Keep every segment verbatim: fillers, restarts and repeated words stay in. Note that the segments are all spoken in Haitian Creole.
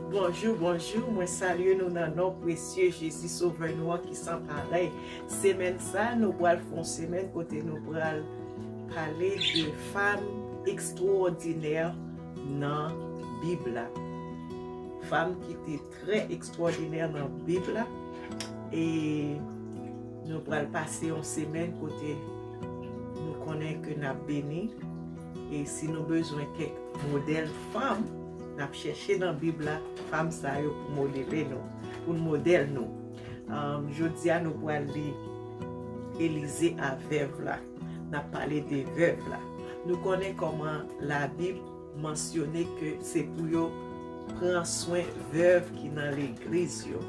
Bonjou, bonjou, mwen salye nou nan non presye Jezi Sovè nou an ki san parèy. Semèn sa, nou pral fè yon semèn kote nou pral pale de fanm ekstwòdinè nan Bib la. Fanm ki te trè ekstwòdinè nan Bib la. E nou pral pase yon semèn kote nou konnen ke n ap beni. E si nou bezwen kèk modèl fanm, n ap chèche nan Bib la fanm sa yo pou modele nou, pou modèl nou. Um, jodi a, nou pral li Elize a vèv la. N ap pale de vèv la. Nou konnen kòman Labib mansyone ke se pou yo pran swen vèv ki nan legliz yo.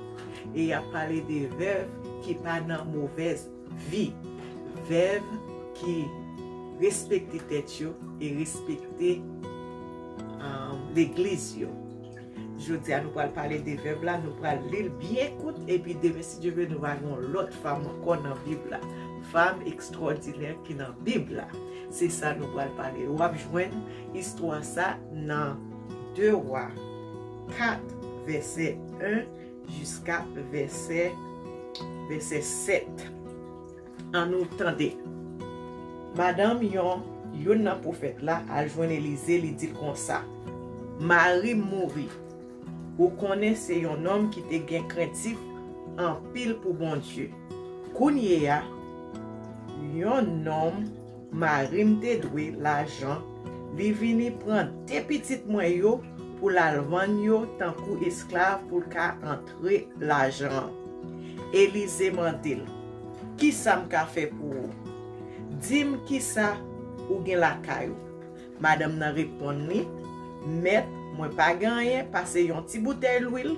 E y ap pale de vèv ki pa nan movèz vi. Vèv ki respekte tèt yo e respekte, um, legliz yo. Jodi a, nou pral pale de vèv la, nou pral li l byen kout, epi demen, si Dye vle, nou va gen yon lòt fanm ankò nan Bib la. Fanm ekstwòdinè ki nan Bib la. Se sa nou pral pale. W ap jwenn istwa sa nan de Wa kat, vèsè en jiska vèsè, vèsè sèt. Ann nou tande. Madanm yon, youn nan pwofèt la al jwenn Elize, li di l konsa, "Mari m mouri. Ou konnen se yon nonm ki te gen krentif anpil pou Bondye. Kounye a, yon nonm mari m te dwe lajan, li vini pran de pitit mwen yo pou l al vann yo tankou esklav pou l ka antre lajan an." Elize mande l, "Kisa m ka fè pou ou? Di m kisa ou gen lakay ou." Madanm nan reponn li, "Mèt, mwen pa gen anyen pase yon ti boutèy lwil."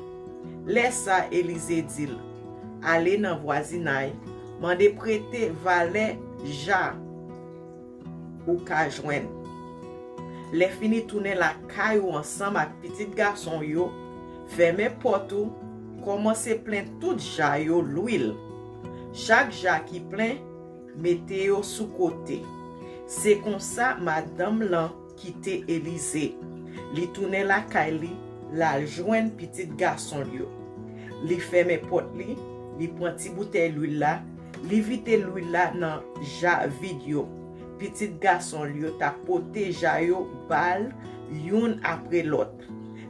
Lè sa, Elize di l, "Ale nan vwazinay, mande prete valè ja ou ka jwenn. Lèfini tounen lakay ou ansanm ak pitit gason w yo, fèmen pòt ou, kòmanse plen tout ja yo lwil. Chak ja ki plen, mete yo sou kote." Se konsa madanm lan kite Elize. Li tounen lakay li, l al jwenn pitit gason l yo. Li fèmen pòt li, li pran ti boutèy lwil la, li vide lwil la nan ja vid yo. Pitit gason l yo t ap pote ja yo ba l youn apre lòt.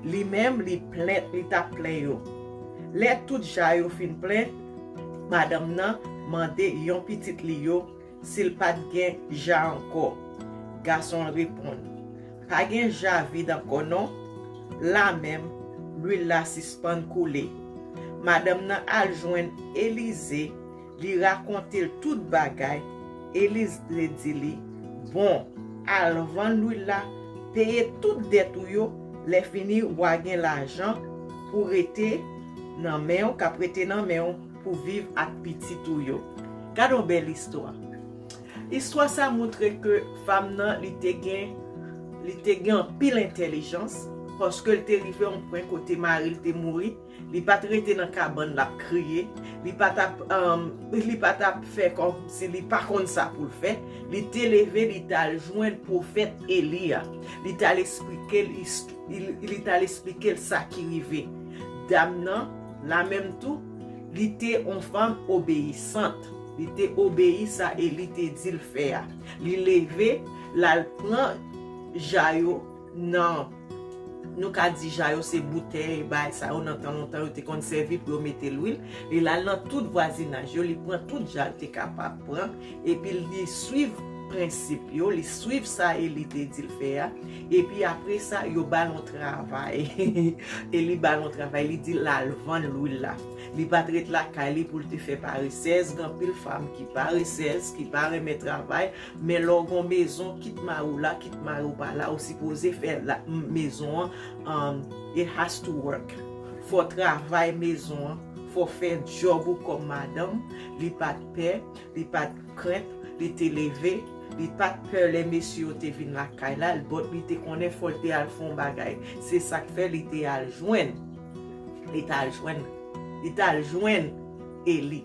Li menm, li plen, li t ap plen yo. Lè tout ja yo fin plen, madanm nan mande yon pitit li yo si l pa t gen ja ankò. Gason l reponn, "Pa gen ja vid ankò non." Lamenm, lwil la sispann koule. Madanm nan al jwenn Elize, li rakonte l tout bagay. Elize di li, "Bon, al vann lwil la, peye tout dèt ou yo, lèfini w a gen lajan pou rete nan men w, k ap rete nan men w pou viv ak pitit ou yo." Gade yon bèl istwa. Istwa sa montre ke fanm nan, li te gen, li te gen anpil entèlijans, paske l te rive yon pwen kote mari l te mouri, li pa t rete nan kabann l ap kriye, li pa t ap, um, li pa t ap fè kòmsi li pa konn sa pou l fè. Li te leve, li t al jwenn pwofèt Eli a. Li t al esplike l ist-, li, li t al esplike l sa ki rive. Dam nan, lamenm tou, li te yon fanm obeyisant. Li te obeyi sa Eli te di l fè a. Li leve, l al pran ja yo nan, nou ka di ja yo se boutèy, bagay sa yo nan tan lontan yo te konn sèvi pou yo mete lwil. Li l al nan tout vwazinaj yo, li pran tout ja l te kapab pran, epi li swiv prensip yo, li swiv sa Eli te di l fè a, epi apre sa, yo ba l yon travay. Eli ba l yon travay, li di l al vann lwil la. Li pa t ret lakay li pou l te fè paresèz, gen anpil fanm ki paresèz, ki pa renmen travay, men lè w gon mezon, kit mari w la, kit mari w pa la, ou sipoze fè la, m-, mezon an, um, it has to work. Fò w travay mezon an, fò w fè djòb ou kòm madanm, li pa t pè, li pa t krent, li te leve, li pa t pè lè mesye yo te vin lakay la, but li te konnen fò l te al fè yon bagay. Se sa k fè li te al jwenn, li t al jwenn, li t al jwenn Eli.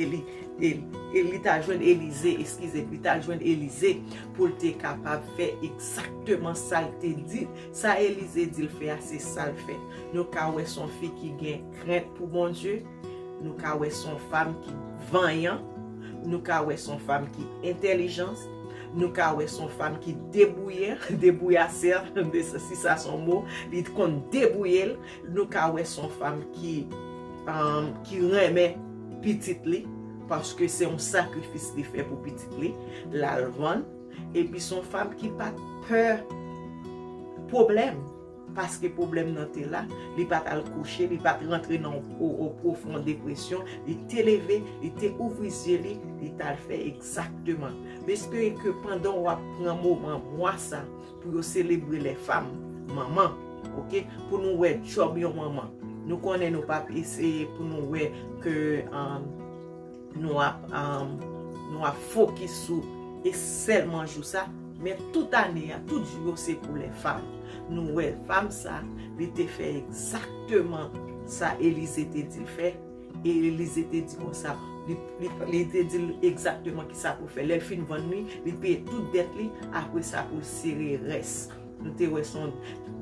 Eli, Eli, Eli t al jwenn Elize, eskize, li t al jwenn Elize pou l te kapab fè egzakteman sa l te di. Sa Elize di l fè a, se sa l fè. Nou ka wè se yon fi ki gen krent pou Bondye. Nou ka wè se yon fanm ki vanyan. Nou ka wè se yon fanm ki entèlijans. Nou ka wè se yon fanm ki debouye, debouyasè, si sa se yon mo, li konn debouye l. Nou ka wè se yon fanm ki, um, ki renmen pitit li, paske se yon sakrifis li fè pou pitit li, l al vann. Epi se yon fanm ki pa t pè pwoblèm, paske pwoblèm nan te la, li pa t al kouche, li pa t rantre nan yon, yon pwofon depresyon, li te leve, li te ouvri zye li, li t al fè egzakteman. M espere ke pandan w ap pran moman mwa sa pou yo selebre lè fanm, manman, oke, pou nou wè djòb yon manman. Nou konnen nou p ap eseye pou nou wè ke, um, nou ap, um, nou ap fokis sou e sèlman jou sa, men tout ane a, tout jou yo se pou lè fanm. Nou wè fanm sa, li te fè egzakteman sa Elize te di l fè, e Elize te di konsa, li, li, li te di l egzakteman ki sa pou fè. Lè l fin vann li, li peye tout dèt li, apre sa pou l sere rès. Nou te wè se yon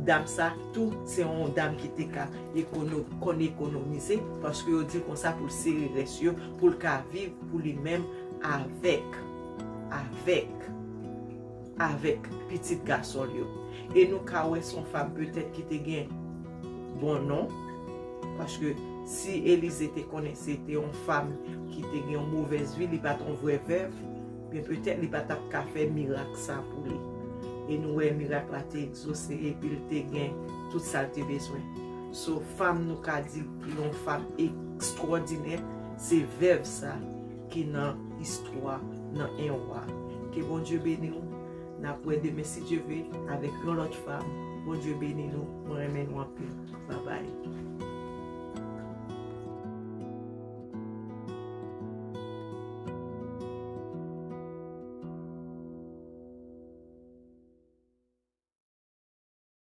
dam sa tou, se yon dam ki te ka ekono-, konn ekonomize, paske yo di l konsa pou l sere rès yo, pou l ka viv pou li menm avèk, avèk, avèk pitit gason l yo. E nou ka wè se yon fanm petèt ki te gen bon non, paske si Elize te konnen se te yon fanm ki te gen yon movèz vi, li pa t yon vrè vèv, men petèt li pa t ap ka fè mirak sa pou li. E nou wè mirak la te egzose epi l te gen tout sa l te bezwen. So, fanm nou ka di ki yon fanm ekstwòdinè, se vèv sa ki nan istwa nan en wa. Ke Bondye beni w. N ap wè demen si Dye vle avèk yon lòt fanm. Bondye beni nou. Mwen renmen nou anpil. Babay.